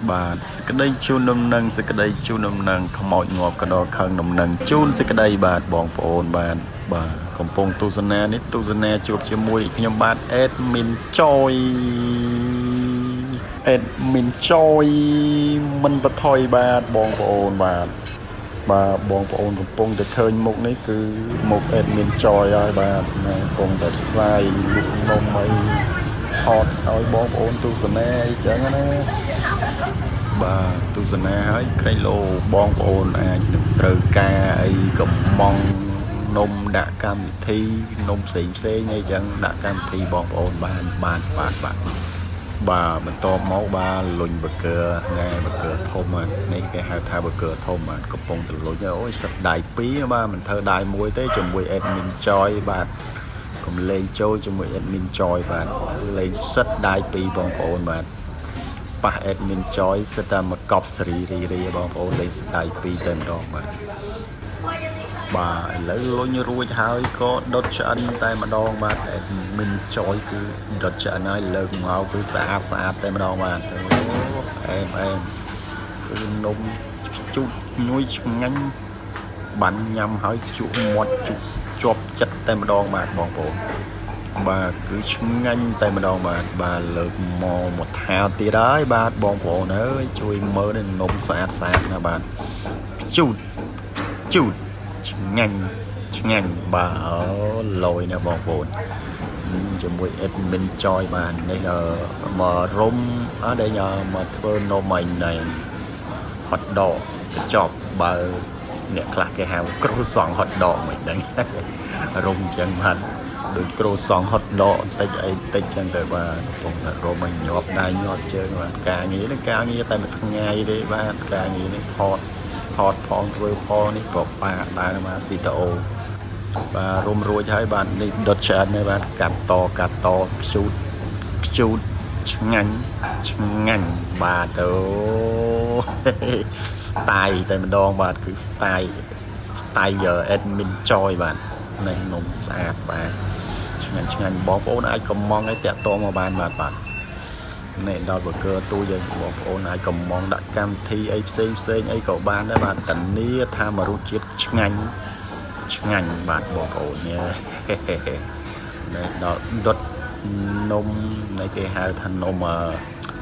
បាទសេចក្តីជូនដំណឹងសេចក្តីជូនដំណឹងខ្មោចងាប់កដខឹងដំណឹងជូនសេចក្តីបាទបងប្អូនបាទបាទកំពុងទស្សនានេះទស្សនាជួបជាមួយខ្ញុំបាទ admin ចយ admin ចយមិនបថុយបាទបងប្អូនបាទបាទបងប្អូនកំពុងតែឃើញមុខនេះគឺមុខ admin ចយហើយបាទណាកំពុងតែផ្សាយលក់នំអីថតឲ្យបងប្អូនទស្សនាអីចឹងណា បាទទស្សនាហើយក្រែងលោបងប្អូនអាចនឹងត្រូវការអីកំងនំដាក់កម្មវិធីនំផ្សេងផ្សេងអីចឹងដាក់កម្មវិធីបងប្អូនបានបានបាទបាទបាទបន្ទាប់មកបាទលុញប៊ឺហ្គឺណែប៊ឺហ្គឺធំបាទនេះគេហៅថាប៊ឺហ្គឺធំបាទកំពុងតែលុញអូយសិតដៃពីរបាទមិនធ្វើដៃមួយទេជាមួយ admin Joy បាទកុំលេងចូលជាមួយ admin Joy បាទលេងសិតដៃពីរបងប្អូនបាទ ប៉ះ admin Joy សិតតែមកកប់សេរីរីរីបងប្អូនលេងស្ដាយពីរតែម្ដងបាទបាទឥឡូវលុញរួចហើយក៏ដុតឆ្អិនតែម្ដងបាទ admin Joy គឺដុតឆ្អិនហើយលើកមកគឺស្អាតស្អាតតែម្ដងបាទអូអែមអែមគឺនំជូតញយឆ្ងាញ់បានញ៉ាំហើយជក់មាត់ជក់ជាប់ចិត្តតែម្ដងបាទបងប្អូន បាទគឺឆ្ងាញ់តែម្ដងបាទបាទលើកមកមកថាទៀតហើយបាទបងប្អូនអើយជួយមើលនេះនំស្អាតស្អាតណាបាទជូតជូតឆ្ងាញ់ឆ្ងាញ់បាទអូលយណាស់បងប្អូនជាមួយ admin Joy បាទនេះមករំអត់ដែលមកធ្វើនំអញណែ hot dog កញ្ចប់បើអ្នកខ្លះគេហៅគ្រូសង់ hot dog មិនដឹង រុំអញ្ចឹងបាទដូចគ្រូសង់ hot dog បន្តិចអីបន្តិចចឹងទៅបាទកំពុងតែរុំឲ្យញាប់ដៃញាប់ជើងបាទការងារនេះការងារតែមួយថ្ងៃទេបាទការងារនេះថតថតផងធ្វើផងនេះក៏បាក់ដែរបាទវីដេអូបាទរុំរួចហើយបាទនេះដុតឆ្អិនហើយបាទកាត់តកាត់តខ្ជូតខ្ជូតឆ្ងាញ់ឆ្ងាញ់បាទអូ style តែម្ដងបាទគឺ style style admin Joy បាទនេះនំស្អាតស្អាតឆ្ងាញ់ឆ្ងាញ់បងប្អូនអាចកំងឲ្យតាក់ទងមកបានបាទបាទនេះដល់ប៊ឺហ្គឺទូយើងបងប្អូនអាចកំងដាក់កម្មវិធីអីផ្សេងផ្សេងអីក៏បានដែរបាទតានីថាមករសជាតិឆ្ងាញ់ឆ្ងាញ់បាទបងប្អូននេះ នេះដល់ដុតនំនៃគេហៅថានំអឺ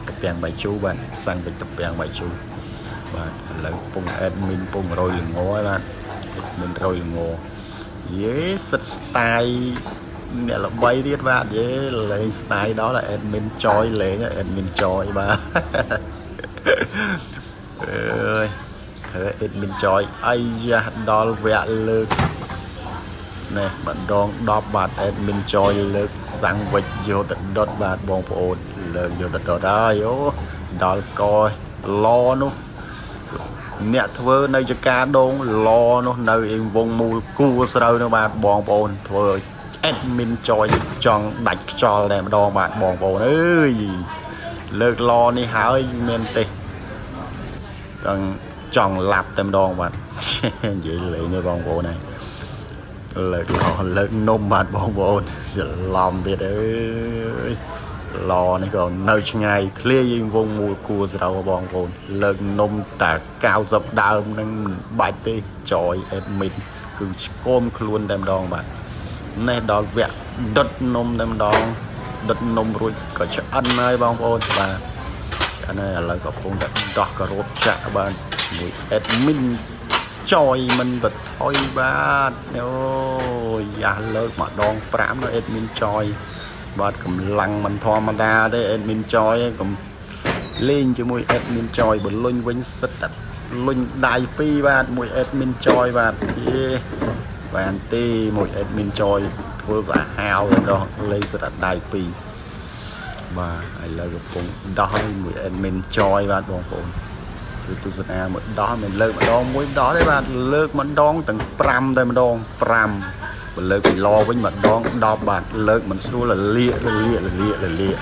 តាពាំងបាយជូរបាទសាំងវិចតាពាំងបាយជូរបាទឥឡូវពង admin ពងរយល្ងហើយបាទ admin រយល្ងយេសិត style អ្នកល្បីទៀតបាទយេលេង style ដល់ admin Joy លេង admin Joy បាទអើយធ្វើ admin Joy អាយ៉ាដល់វគ្គលើកនេះម្ដង10បាទ admin Joy លើកសាំងវិចយកទៅដុតបាទបងប្អូនលើកយកទៅដុតហើយអូដល់កឡនោះអ្នកធ្វើនៅចការដងឡនោះនៅអីវងមូលគួស្រូវនោះបាទបងប្អូនធ្វើ admin Joy ចង់ដាច់ខ្យល់តែម្ដងបាទបងប្អូនអើយលើកឡនេះហើយមានទេចង់ចង់ឡាប់តែម្ដងបាទនិយាយលេងទេបងប្អូនហើយលើកឡលើកនំបាទបងប្អូនច្រឡំទៀតអើយឡនេះក៏នៅឆ្ងាយធ្លាយវងមូលគួស្រូវបងប្អូនលើកនំតែ90ដើមនឹងមិនបាច់ទេចយ admin គឺឆ្គមខ្លួនតែម្ដងបាទនេះដល់វគ្គដុតនំតែម្ដងដុតនំរួចក៏ឆ្អិនហើយបងប្អូនបាទឆ្អិនហើយឥឡូវកំពុងតែដោះការ៉ូតចាក់បាទមួយ admin ចយមិនបថុយបាទអូយយ៉ាលើកម្ដង5នៅ admin ចយបាទកម្លាំងមិនធម្មតាទេ admin ចយកុំលេងជាមួយ admin ចយបើលុញវិញសិតតែលុញដៃពីរបាទមួយ admin ចយបាទយេបានទេមួយ admin ចយធ្វើសាហាវតែដល់លេងសិតតែដៃពីរបាទឥឡូវកំពុងដោះឲ្យមួយ admin ចយបាទបងប្អូនគឺទស្សនាមួយដោះមិនលើកម្ដងមួយដោះទេបាទលើកម្ដងទាំង5តែម្ដង5បើលើកពីឡវិញម្ដង10បាទលើកមិនស្រួលរលាករលាករលាករលាក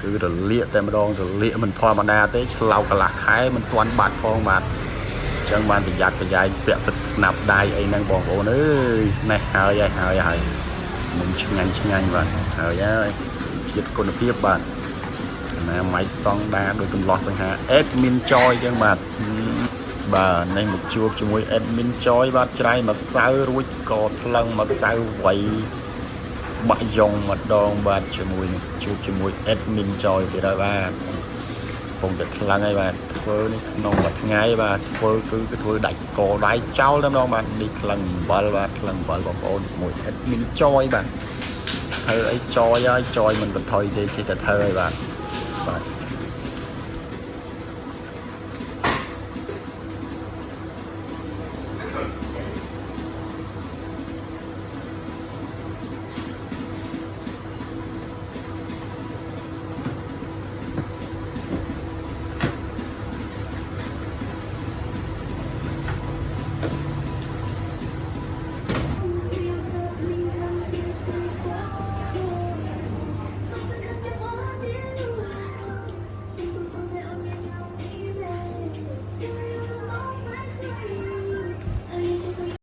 គឺរលាកតែម្ដងរលាកមិនធម្មតាទេឆ្លោកកន្លះខែមិនទាន់បាត់ផងបាទអញ្ចឹងបានប្រយ័ត្នប្រយែងពាក់សិតស្នាប់ដៃអីហ្នឹងបងប្អូនអើយនេះហើយហើយហើយហើយនំឆ្ងាញ់ឆ្ងាញ់បាទហើយហើយជាតិគុណភាពបាទឥ ណាម័យស្តង់ដាដោយកំឡោះសង្ហា admin ចយចឹងបាទបាទនេះមកជួបជាមួយ admin ចយបាទច្រៃម្សៅរួចក៏ថ្លឹងម្សៅវៃបាក់យ៉ងម្ដងបាទជាមួយនឹងជួបជាមួយ admin ចយទៀតហើយបាទកំពុងតែថ្លឹងហើយបាទធ្វើនេះក្នុងមួយថ្ងៃបាទធ្វើគឺគឺធ្វើដាច់កដៃចោលតែម្ដងបាទនេះថ្លឹងអំបិលបាទថ្លឹងអំបិលបងប្អូនជាមួយ admin ចយបាទធ្វើអីចយហើយចយមិនបន្ថយទេចេះតែធ្វើហើយបាទបាទ